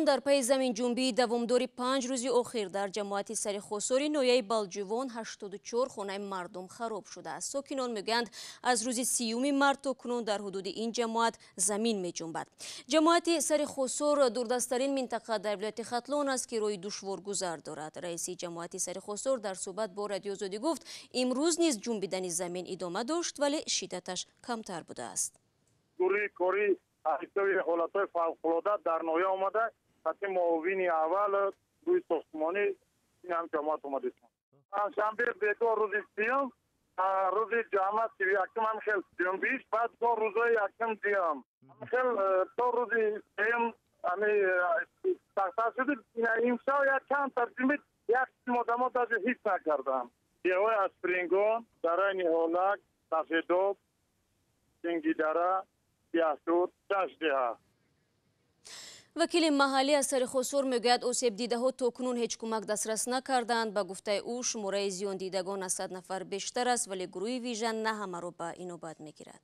Хатлон дар пайи заминҷунбии давомдори 5 рӯзи охир дар ҷамоати Сари Хосори ноҳияи Балҷувон 84 хонаи мардум хароб шудааст. Сокинон мегӯянд, аз рӯзи 30 март то кунун дар ҳудуди ин ҷамоат замин меҷунбад. Ҷамоати Сари Хосор дурдасттарин минтақа дар вилояти Хатлон аст, ки роҳи душворгузар дорад. Раиси ҷамоати Сари Хосор дар суҳбат бо Радиои Озодӣ гуфт, имрӯз низ ҷунбидани замин идома дошт, вале шиддаташ камтар будааст. Гурӯҳи корӣ ҳисоби ҳолатҳои фавқулода дар ноҳия омада, ҳатто муовини аввал рӯи сохтмонӣ ин ҳам ҷамоат омадистон. Панҷшанбе бегоҳ, рӯзи 30-ум, рӯзи ҷамъа 31-ум ҳам хел ҷунбиш, баъд то рӯзои якум дуюм хел то рӯзи сеюм ами сахттар шуд. Имшав як камтар ҷунбид, як қисм одамо даже ҳис накардам. Деҳҳои Аспрингон, Дараи Ниҳолак, Сафедоб, Сингидара, Сиёҳсур, шаш деҳа. Вакили маҳаллӣ аз Сари Хосор мегӯяд, осебдидаҳо то кунун ҳеҷ кӯмак дастрас накарданд. Ба гуфтаи ӯ, шумораи зиёндидагон аз 100 нафар бештар аст, вале гурӯҳи вижа на ҳамаро ба инобат мегирад.